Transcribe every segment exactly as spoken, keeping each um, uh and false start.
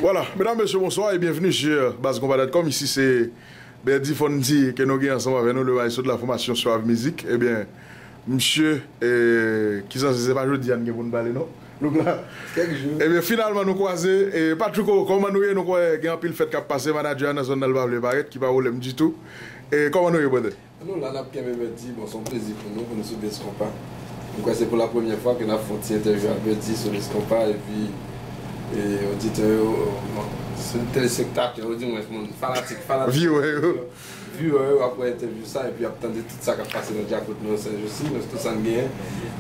Voilà, mesdames, messieurs, bonsoir et bienvenue sur base combat dot com. Ici, c'est Berdy Fondy que nous gagnons ensemble avec nous, le maestro de la formation Suave Musique. Eh bien, monsieur, eh, ki sa, se pa jodi a n gen pou n pale, non? Donk la, Kèk jou. Ebyen, finalman, nou kwaze. E, Patrico, kòman nou ye? Nou kwè gen anpil fèt k ap pase. Manager a nan zòn nan, li pa vle parèt, ki pa pwoblèm ditou. E, kòman nou ye, brother? Nou la, n ap kenbe Berdy. Bon, se yon plezi pou nou, pou nou sou Base Combat. M kwè se pou la premyè fwa ke n ap fè yon ti entèvyou ak Berdy sou Base Combat. Epi, e, oditè yo, bon, se telespektatè yo, di mwen, moun, fanatik, fanatik. Viewer yo. Viewer yo ap wè entèvyou sa, epi y ap tande tout sa k ap pase nan djakout nou sèjousi, nou tout sa n genyen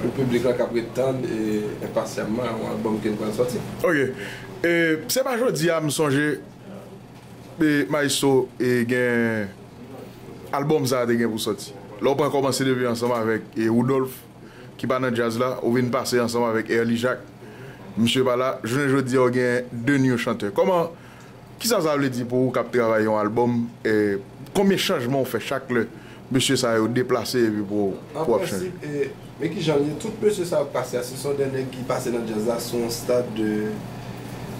pou piblik la k ap ret tann, e, enpasyamman yon albòm ke n pral sòti. Ok. E, se pa jodi a, m sonje, e, Maestro, e, gen albòm sa a te gen pou sòti. Lè w pran kòmanse depi ansanm avèk, e, Woodolph, ki pa nan djaz la, ou vin pase ansanm avèk Erly Jacques. Misye pa la, jounen jodi a, w gen de new chantè. Kòman, kisa sa vle di pou ou k ap travay yon albòm? E, konbyen chanjman w fè chak lè mesye sa yo deplase epi pou, pou w ap chanje? An prensip, e, men kijan l ye, tout mesye sa yo k pase a, se son dènye ki pase nan djaz la, se yon stad de,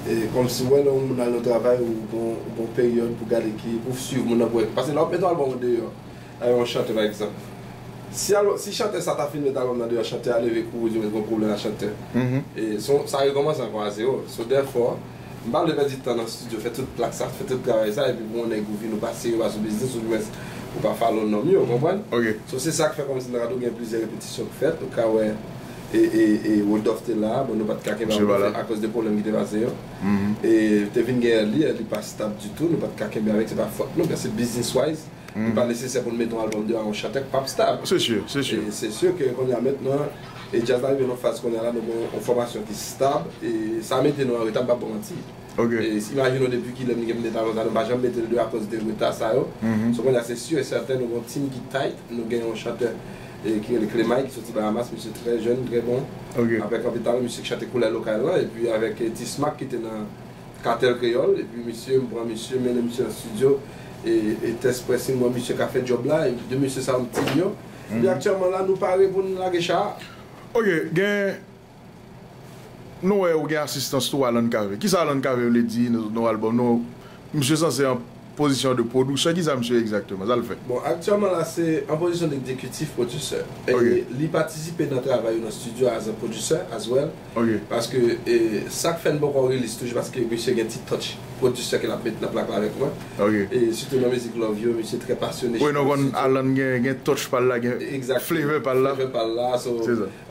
e, kòmsi w wè lè yon moun al nan travay, ou gon, ou gon peryòd pou gade ki, pou swiv moun nan, pou wè. Paske lè w ap met yon albòm deyò, e, yon chantè, pa egzanp. Si, alò, si chantè sa ta fin met albòm nan deyò, chantè a leve kouri di mwen gon pwoblèm ak chantè. E, son, sa rekòmanse ankò a zewo. So, therefore, m pa vle pèdi tan nan estidyo, fè tout plak sa, fè tout travay sa, epi pou yon nèg ou vin, ou pa serye, ou pa sou biznis, ou di mwen, ou pa follow nòm yo, ou konprann? Ok. So, se sa k fè kòmsi nan rado gen plizyè repetisyon k fèt, ou ka wè, e, e, e, Rodolphe te la, bon, nou pa t ka kenbe avè l, akoz de pwoblèm ki te pase yo. E, te vin gen Erly, Erly pa stab ditou, nou pa t ka kenbe avèk, se pa fòt nou, men se business wise. Li pa nesesè pou n mete yon albòm deyò a yon chantè k p ap stab. Se si, se si. E se si ke kounye a mentnan, e djaz la rive nan faz kounye a la, nou gen yon fòmasyon ki stab, e sa mete nou an reta, m p ap ba w manti. Ok. E imajine w depi kilè m gen pou mete albòm sa, nou pa janm mete l deyò akoz de reta sa yo. So kounye a se si e sèten, nou gen yon team ki tight, nou gen yon chantè, e ki rele Clemay, ki soti Bahamas, misye trè jèn, trè bon. Ok. Avèk anpil talan, misye k chante koulè lokal lan, epi avèk, e, T-Smack ki te nan Katèl Kreyòl, epi misye, m pran misye, mennen misye nan estidyo, e, e test pressing, mwen, misye ka fè djòb la, e de mesye sa yo m team yo. Epi aktyèlman la, nou pare pou n lage cha a. Ok, gen, nou wè ou gen asistans tou Alan Cavé. Kisa Alan Cavé vle di nan, nan albòm nou? Misye sanse an pozisyon de pwodiktè, kisa misye egzakteman? Sa l fè? Bon, aktyèlman la, se an pozisyon de egzekitif pwodiktè. E li patisipe nan travay yo nan estidyo as a producer as well. Ok. Paske, e, sa k fè n poko release toujou, paske misye gen ti touch pwodiksyon ke l ap met nan plak la avèk mwen. Ok. E sitou nan mizik love yo, misye trè pasyone. Wi, nou konn Alan gen, gen touch pa l la, gen flavor pa l la. Flavor pa l la, so,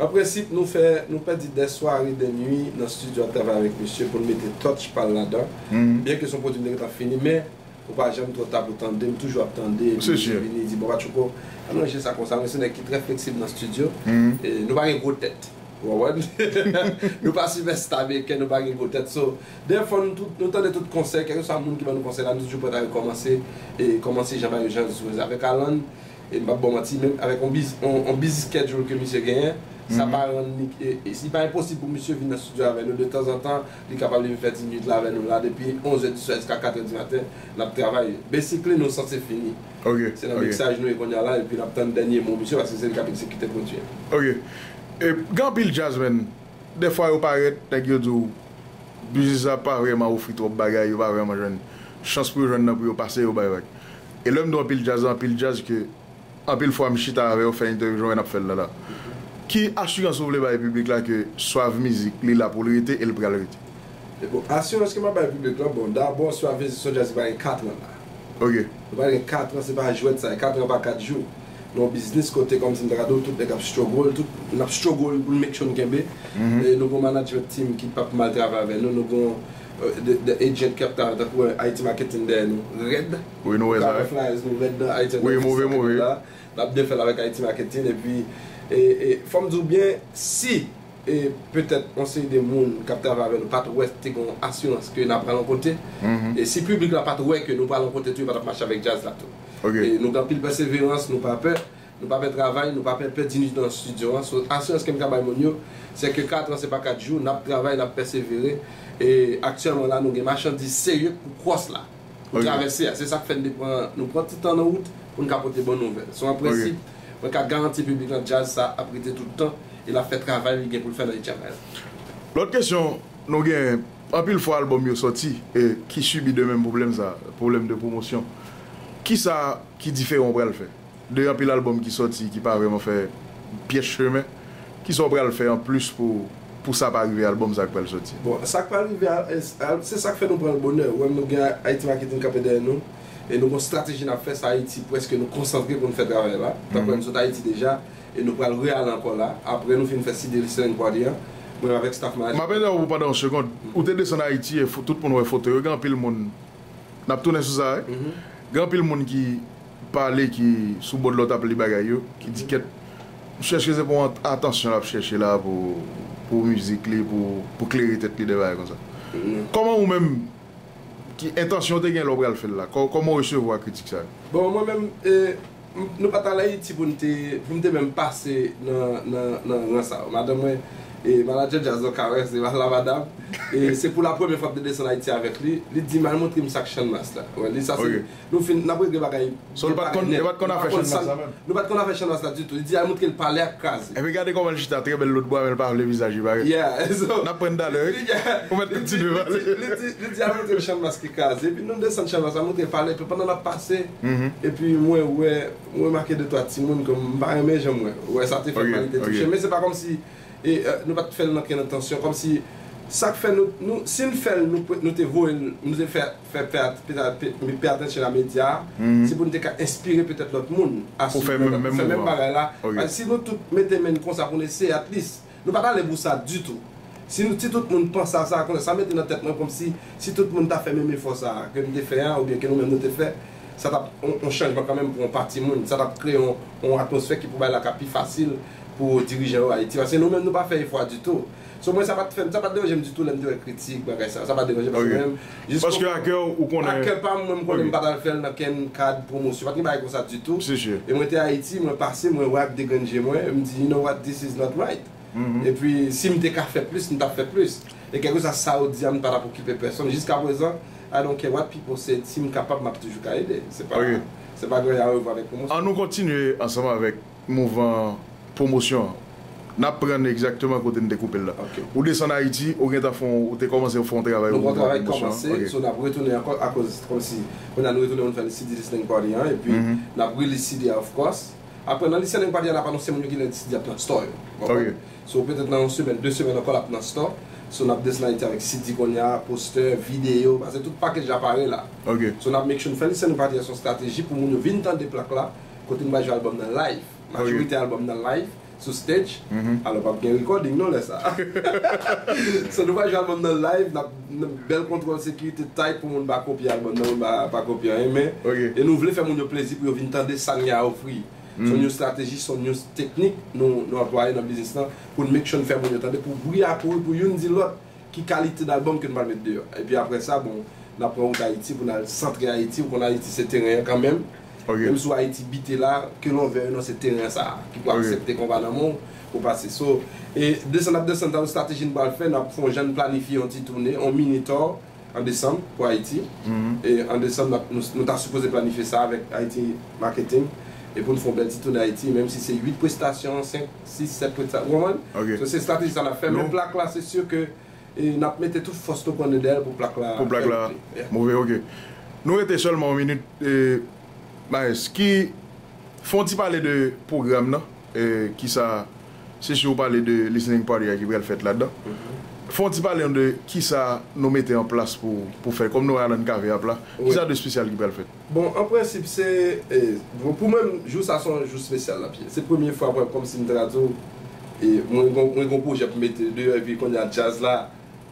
an prensip, nou fè, nou pèdi dè sware, dè nwi nan estidyo ap travay avèk misye pou n mete touch pa l ladan. Byen ke se yon pwodui m te gentan fini, men ou pa janm twò ta pou tande, m toujou ap tande, epi misye vini, di, "Bon, Patchouko, ann ranje sa konsa." Mwen se nèg ki trè fleksib nan estidyo. E nou pa gen gwo tèt. Ou konprann? Nou pa sipèsta ameriken, nou pa gen gwo tèt. So, dèfwa nou tout, nou tande tout konsèy, kèlkeswa moun ki ban nou konsèy la, nou toujou prèt a rekòmanse, e kòmanse jan bagay yo jan sou avèk Alan, e m p ap ba w manti, menm avèk yon biz-, yon, yon busy schedule ke misye genyen, sa pa rann li, e, e, li pa enposib pou misye vin nan estidyo avè nou. De tanzantan, li kapab vin fè ti minit la avè nou la, depi onz è di swa jiska kat è di maten, n ap travay. Basically, nou sanse fini. Ok, se nan miksaj nou ye kounye a la, epi n ap tann dènye mo misye, paske se li k ap egzekite pwodui a. Ok. E, gen anpil djazzman, dèfwa yo parèt, nèg yo di w, biznis la pa vrèman ofri twòp bagay, yo pa vrèman jwenn chans pou yo jwenn nan pou yo pase, yo bay vag. E lè m di w anpil djaz, anpil djaz ke anpil fwa m chita avè yo, fè entèvyou, jan w wè n ap fè l la la. Ki asirans ou vle bay piblik la ke Suave Music, li la pou l rete e l pral rete? E bon, asirans ke m ap bay piblik la, bon, dabò, Suave Music se yon djaz ki pa gen katran la. Ok. Nou pa gen katran, se pa jwèt sa, katran pa kat jou. Nan yon biznis kote, kòmsi m ta ka di w, tout nèg ap struggle, tout, n ap struggle pou n make sure n kenbe. E nou gen yon management team ki p ap mal travay avè nou, nou gen yon, e, de, de agent k ap travay tankou Haiti Marketing dèyè nou, rèd. Wi, nou wè sa, wi. Flyers nou rèd nan Haiti Marketing. Wi, move, move. N ap byen fè l avèk Haiti Marketing, epi, e, e, fò m di w byen, si e petèt yon seri de moun k ap travay avè nou pa t wè te gen yon asirans ke n ap pral yon kote. E si piblik la pa t wè ke nou pral yon kote tou, yo pa t ap mache avèk djaz la tou. Ok. E nou gen anpil pèseverans, nou pa pè, nou pa pè travay, nou pa pè pèdi nit nan estidyo an. So, asirans ke m ka bay moun yo, se ke katran se pa kat jou, n ap travay, n ap pèsevere. E aktyèlman la, nou gen machandiz serye pou cross la. Pou travèse a. Se sa k fè n te pran, nou pran ti tan nan wout pou n ka pote bon nouvèl. So, an prensip, mwen ka garanti piblik lan djaz sa ap rete tout tan e l ap fè travay li gen pou l fè nan H M I la. Lòt kesyon, Nou gen anpil fwa albòm yo sòti e ki sibi de menm pwoblèm sa, pwoblèm de pwomosyon. Kisa ki diferan w pral fè? De anpil albòm ki sòti ki pa vrèman fè pyès chemen, kisa w pral fè anplis pou, pou sa pa rive albòm sa k pral sòti? Bon, sa k pral rive, se sa k fè nou pran l bonè. Ou wè, nou gen Haiti Marketing kanpe dèyè nou e nou gen yon estrateji n ap fè. Sa Ayiti, prèske nou konsantre pou n fè travay la. Tankou nou sot Ayiti deja, e nou pral re ale ankò la. Apre nou fin fè City Listening Party an, mwen avèk staff manager. M ap entèwonp ou pandan yon segond. Ou te desann Ayiti e tout moun wè foto yo. Gen anpil moun, n ap tounen sou sa, wi. Gen anpil moun ki pale, ki sou bòdlò t ap li bagay yo, ki di kèt, m chèche se pou atansyon l ap chèche la, pou, pou mizik li, pou, pou klere tèt li, de bagay konsa. Kòman ou menm, ki entansyon w te gen lè w pral fè l la? Kò-, kòman w resevwa kritik sa yo? Bon, mwen menm, e, m- nou pa t al Ayiti pou n te, pou m te menm pase nan, nan, nan ran sa yo. Madanm mwen, e, manager djaz nan Kawè, se la madanm. E se pou la premyè fwa m te desann Ayiti avèk li. Li di m al montre m sa k Channmas la. Wè, li sa se, nou fin, n ap regle bagay. So, l pa t konn, li pa t konn afè Channmas la menm? Nou pa t konn afè Channmas la ditou. Li di al montre l palè ak kraze. Epi gade kòman l chita trè bèl lòtbò a, men l pa vle vizaj li parèt. Yeah, so, n ap pran talè, wi. Ou mèt kontinye pale. Li di, li di, li di al montre l Channmas ki kraze. Epi nou desann Channmas la, montre l palè. Epi pandan n ap pase, epi mwen wè, mwen remake de twa timoun ke m pa renmen jan m wè. Wè, sa te fè m, li te touche. Men se pa kòmsi, e, e, nou pa t fè l nan kenn entansyon. Kòmsi, sa k fè nou, nou, si n fè l, nou, nou te voye l, nou te fè fè pay at- pay at- pay- pay attention a medya a, se pou n te ka enspire petèt lòt moun a suiv menm, fè menm bagay la. Paske si nou tout mete men n konsa pou n eseye, at least, nou pa t ale pou sa ditou. Si nou, si tout moun panse a sa, konsa, sa mete nan tèt mwen kòmsi si tout moun ta fè menm efò sa a ke n te fè a, oubyen ke nou menm nou te fè, sa t ap yon, yon chanjman kanmenm pou yon pati moun. Sa t ap kreye yon, yon atmosfè ki pou bagay la ka pi fasil pou dirijan yo Ayiti. Paske nou menm, nou pa fè efò a ditou. So, mwen, sa pa t fè m, sa pa t deranje m ditou lè m te wè kritik, bagay sa. Sa pa t deranje m, paske mwen menm, jis paske a kè w, ou konnen. A kè pa m, mwen, m konnen m pa t al fè l nan kenn kad pwomosyon. Pa t gen bagay konsa ditou. E mwen te Ayiti, mwen pase, mwen wè ak de grenn je mwen, m di, "You know what, this is not right." Epi, si m te ka fè plis, m t ap fè plis. E kèlkeswa sa yo di a, m pa t ap okipe pèsonn. Jiskaprezan, I don't care what people say, si m kapab, m ap toujou ka ede. Se pa, se pa gen anyen a wè avèk pwomosyon. An nou kontinye ansanm avèk mouvman pwomosyon an. N ap pran egzakteman kote n te koupe l la. Ou desann Ayiti, ou gentan fè yon, ou te kòmanse fè yon travay. Nou gen yon travay kòmanse, so n ap retounen ankò, akoz kòmsi kounye a nou retounen pou n fè City Listening Party an, epi n ap release C D a, of course. Apre, nan listening party a, n ap anonse moun yo kilè C D a ap nan store yo. Ou konprann? So, petèt nan yon semèn, de semèn ankò, l ap nan store. So, n ap desann Ayiti avèk C D kounye a, postè, videyo, paske tout package la pare la. So, n ap make sure n fè listening party a, se yon estrateji pou moun yo vin tande plak la, kote n va jwe albòm nan live. Majorite albòm nan live, sou stage. Alò, p ap gen recording non lè sa. So, nou va jwe albòm nan live, n ap, n ap bèl kontwòl sekirite tight pou moun pa kopye albòm nan, moun pa, pa kopye anyen, men, e nou vle fè moun yo plezi pou yo vin tande sa n gen a ofri. Se yon estrateji, se yon teknik nou, nou anplwaye nan biznis lan pou n make sure n fè moun yo tande, pou bri a kouri, pou youn di lòt ki kalite d albòm ke n pral met deyò. Epi apre sa, bon, n ap pran wout Ayiti pou n al santre Ayiti. Ou konn Ayiti se teren an kanmenm. Menm si w Ayiti bite la, ke lòvè yo nan se teren sa a, ki pou aksepte konba nan men w pou pase. So, e desann, n ap desann, sa yon estrateji n pral fè, n ap fè yon jan n planifye yon ti toune, yon mini tour an desanm pou Ayiti. E an desanm, n ap, nou, nou ta sipoze planifye sa avèk Haiti Marketing. E pou n fè yon bèl ti toune Ayiti, menm si se uit prestasyon, senk, sis, sèt prestasyon, ou konprann? So, se estrateji sa n ap fè, men plak la, se si ke, e n ap mete tout fòs nou konnen dèyè l pou plak la fè l ple. Pou plak la move, ok. Nou rete sèlman yon minit, e, Maes, ki, fè yon ti pale de pwogram nan, e, kisa, se si w pale de listening party a ki pral fèt ladan. Fè yon ti pale nou de kisa nou mete an plas pou, pou fè, kòm nou wè Alan Cavé ap la, kisa de espesyal ki pral fèt? Bon, an prensip, se, e, bon, pou mwen, jou sa se yon jou espesyal l ap ye. Se premye fwa mwen, kòmsi m ta ka di w, e, mwen gon, mwen gon pwojè pou m mete deyò, epi kounye a djaz la,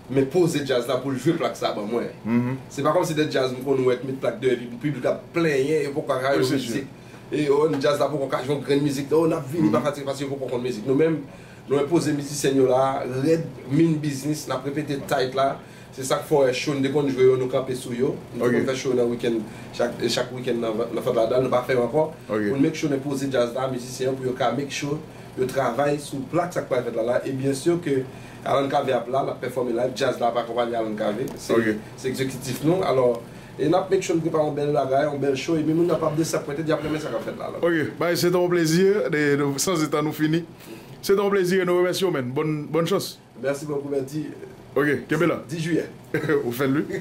men poze djaz la pou l jwe plak sa ban mwen. Se pa kòmsi de djaz m konn wè k met plak deyò epi piblik ap plenyen, yo poko ka jwe mizik. E, o, djaz la poko ka jwe yon grenn mizik. O, n ap vini pa fatige paske yo poko konn mizik. Nou menm, nou enpoze mizisyen yo la, rèd, mean business, n ap repete tight la. Se sa k fè w wè show n te konn jwe yo, nou kanpe sou yo. Nou te konn fè show nan wikenn, chak, chak wikenn nan, nan Fort Lauderdale, nou pa fè yo ankò. Pou n make sure n enpoze djaz la, mizisyen yo, pou yo ka make sure yo travay sou plak sa k pral fèt la la. E byen si ke Alan Cavé ap la, l ap pèfòme live, djaz la ap akonpanye Alan Cavé. Se, se egzekitif nou. Alò, e n ap make sure n prepare yon bèl bagay, yon bèl show, epi moun yo p ap disappointed, y ap renmen sa k ap fèt la la. Ok, bay, se te yon plezi, de, de, san etan nou fini. Se te yon plezi e nou remèsye w, man. Bòn, bòn chans. Merci beaucoup, ben, dix, Ok, kenbe la. dix juillet. Ou fè l, wi.